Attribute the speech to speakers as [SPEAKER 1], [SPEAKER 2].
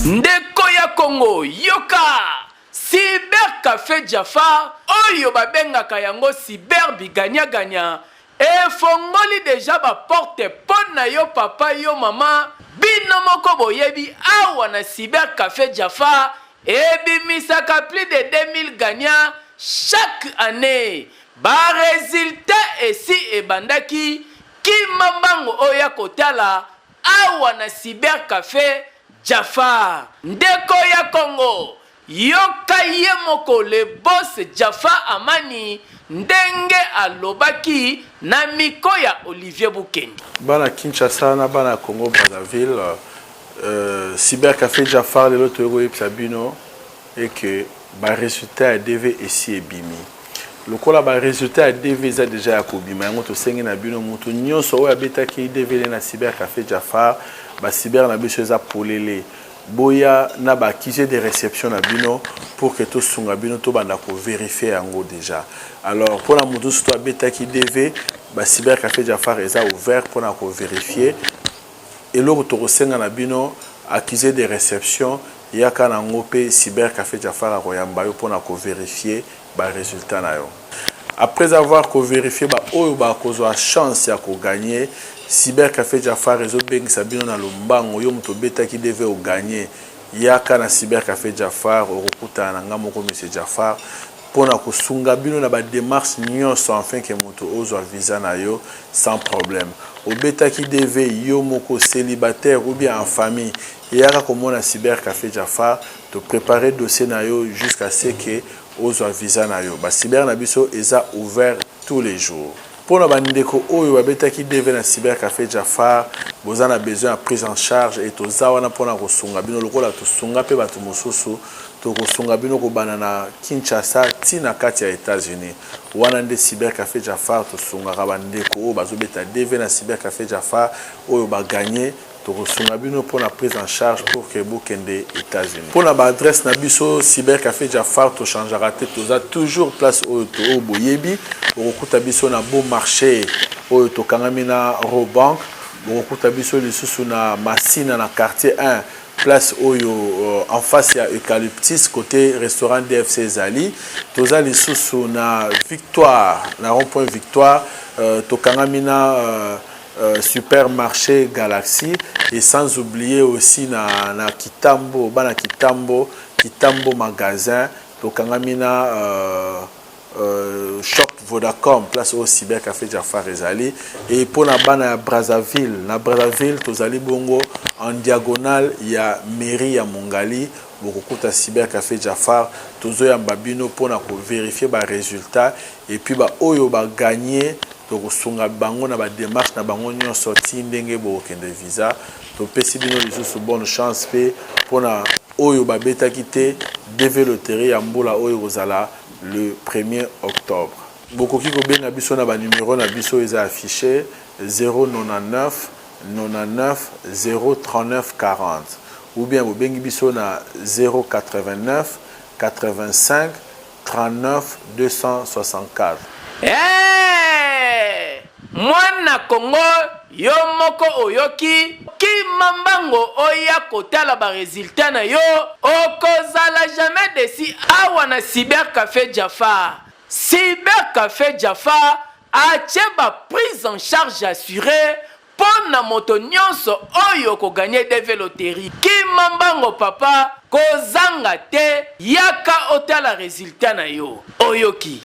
[SPEAKER 1] Ndeko ya Kongo, yoka! Cyber Cafe Jafar oyo babengaka yango cyber biganyaganya efongoli deja ba porte mpo na yo papa, yo mama. Bino moko boyebi, awa na Cyber Cafe Jafar ebimisaka plus de 2000 gagnants chaque année. Baresultat esi ebandaki. Kima mbango oyo ya kotala awa na Cyber Cafe Jafar. Ndeko ya Kongo, yoka ye moko le boss Jafar Amani ndenge alobaki na micro ya Olivier Bukendi.
[SPEAKER 2] Bana Kinshasa na bana Congo Brazzaville, Cyber Café Jafar lelo toyei koyebisa bino eke baresultat ya DV esi ebimi. Lokola baresultat ya DV eza deja ya kobima, yango tosengi na bino, moto nyonso oyo abetaki DV na Cyber Café Jafar, bacyber na biso eza polele, boya na baaccusé de réception na bino pour que tosunga bino, tobanda kovérifier yango déjà. Alors, mpona moto nyonso to abetaki DV, bacyber café Jafar eza ouvert mpona kovérifier. Eloko tokosenga na bino, accusé de réception, yaka nango mpe Cyber Café Jafar akoyamba yo mpona kovérifier baresultat na yo. Après avoir kovérifier, baoyo bakozwa chance ya kogagner, Cyber Café Jafar ezobengisa bino na lombango. Yo moto obetaki DV, ogagner, yaka na Cyber Café Jafar, okokutana na nga moko monsieur Jafar mpona kosunga bino na badémarche nyonso afin ke moto ozwa visa na yo sans problème. Obetaki DV yo moko, célibataire ou bien en famille, eyaka komona Cyber Café Jafar, topréparer dossier na yo jusqu'à ce que ozwa visa na yo. Bacyber na biso eza ouvert tous les jours. Mpona bandeko oyo babetaki DV na Cyber Café Jafar, boza na besoin ya prise en charge e toza wana mpona kosunga bino lokola tosunga mpe bato mosusu. Tokosunga bino kobanda na Kinshasa ntina kati ya États-Unis. Wana nde Cyber Café Jafar. Tosungaka bandeko oyo bazobeta DV na Cyber Café Jafar, oyo bagagner, tokosunga bino mpona prise en charge pour ke bokende États-Unis. Mpona baadresse na biso, Cyber Café Jafar tochangeaka te, toza toujours place oyo oyo boyebi. Bokokuta biso na Beau Marché oyo tokangami na Rawbank. Bokokuta biso lisusu na Masina, na quartier 1, place oyo en face ya Eucalyptus, côté restaurant DFC ezali. Toza lisusu na Victoire, na rond point Victoire, tokangami na supermarché Galaxy. Et sans oublier aussi na Kitambo, bana Kitambo, Kitambo magasin, tokangami na shop Vodacom, place oyo Cyber Café Jafar ezali. E mpona bana ya Brazzaville, na Brazzaville tozali bongo en diagonale ya mairie ya Mongali, bokokuta Cyber Café Jafar. Tozoyamba bino mpona kovérifier baresultat et puis baoyo bagagner, tokosunga bango na badémarche na bango nyonso ti ndenge bokokende visa. Topesi bino lisusu bonne chance. Mpe mpona oyo babetaki te DV, loterie ya mbula oyo kozala le 1er octobre, bokoki kobenga biso na banumero na biso eza affiché: 099 99 039 40, ou bien bobengi biso na 089 85 39 264.
[SPEAKER 1] Hey! Mwana Kongo, yo moko oyoki, kima mbango oya kotala baresultat na yo. Okozala jamais déçu awa na Cyber Café Jafar. Cyber Café Jafar atie baprise en charge assuré mpo na moto nyonso oyo kogagner DV loterie. Kima mbango papa, kozanga te, yaka otala resultat na yo. Oyoki?